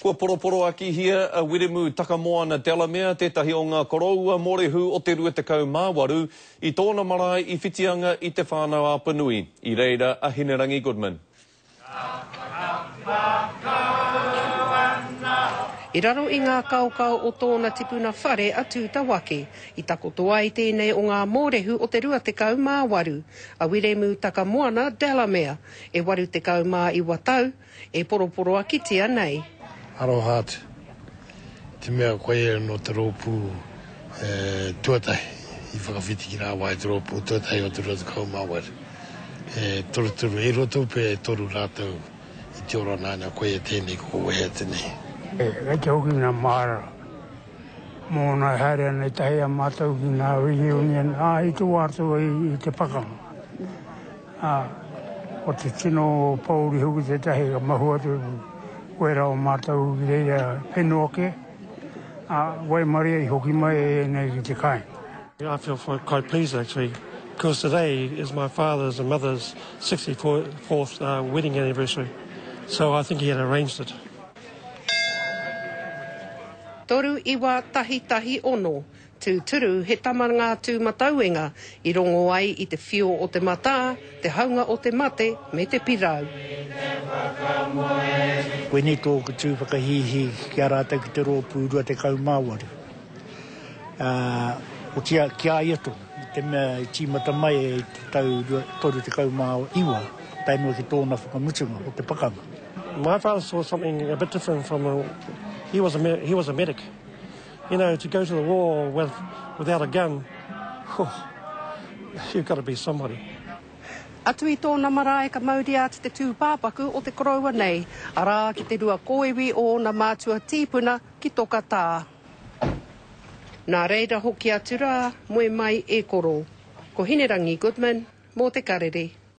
Kua poroporoakihia a Wiremu Takamoana Delamere, tētahi o ngā koroua mōrehu o te 28, i tōna marae i Whitianga i Te Whānau-a-Apanui. I reira a Hinerangi Goodman. I raro i ngā kaokao o tōna tipuna whare a Tūtawake, i takoto ai tēnei o ngā mōrehu o te 28, a Wiremu Takamoana Delamere, e 89 tau, e poroporoakitia nei. Aroha atu, i te mea koia nō te rōpū tuatahi i whakawhiti ki rāwāhi te rōpū tuatahi o te 28. E torutoru, e rua tau pea e toru rātou i te ora nāna, koia tēnei kua wehe atu nei. Kei te hoki ngā māra mōna e haere ana i tahi a mātou ki ngā reunion, ā, i tua atu i te pakanga. Ā, ko te tino pōuri hoki tētahi ka mahu atu wērā o mātou ki reira whenua kē, ā, waimarie i hoki mai ēnei ki te kāinga. I feel quite pleased actually because today is my father's and mother's 64th uh, wedding anniversary so I think he had arranged it. 39116 Tūturu, he tama ngā Tūmatauenga i rongo ai i te whio o te matā, te haunga o te mate me te pirau. Koinei tōku tū whakahīhī ki a rātou ki te rōpū 28. Ā, otirā, ki a ia tonu, i te mea i tīmata mai i te tau 39 tae noa ki tōna whakamutunga o te pakanga. My father saw something a bit different from a, he was a, he was a medic. You know, to go to the war with, without a gun, whew, you've got to be somebody. Atu i tōna marae ka mauria atu te tūpāpaku o te koroua nei, arā, ki te rua kōiwi o ōna mātua tīpuna ki Tokatā. Nā reira hoki atu rā, moe mai e koro. Ko Hinerangi Goodman, mō Te Karere.